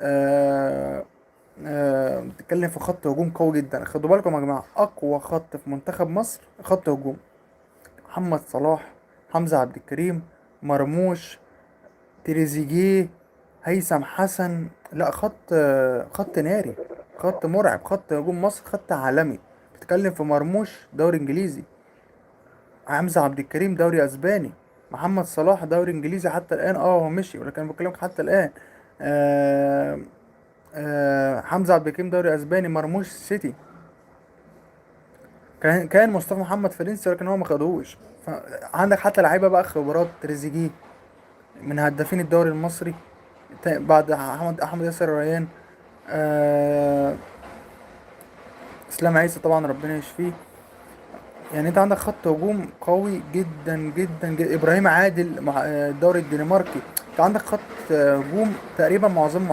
آه بتتكلم في خط هجوم قوي جدا. خدوا بالكم يا جماعة، أقوى خط في منتخب مصر خط هجوم: محمد صلاح، حمزة عبد الكريم، مرموش، تريزيجيه، هيثم حسن. لا، خط ناري، خط مرعب، خط هجوم مصر خط عالمي. بتتكلم في مرموش دوري انجليزي، حمزة عبد الكريم دوري اسباني، محمد صلاح دوري انجليزي حتى الان، هو مشي ولكن أنا بكلمك حتى الان. آه حمزة عبد الكريم دوري اسباني، مرموش سيتي، كان مصطفى محمد فرنسي ولكن هو ما خدهوش. فعندك حتى لعيبة بقى خبرات، تريزيجيه من هدافين الدوري المصري بعد احمد ياسر ريان. آه اسلام عيسى طبعا ربنا يشفيه. يعني انت عندك خط هجوم قوي جدا جدا جدا. ابراهيم عادل مع الدوري الدنماركي. انت عندك خط هجوم تقريبا معظمه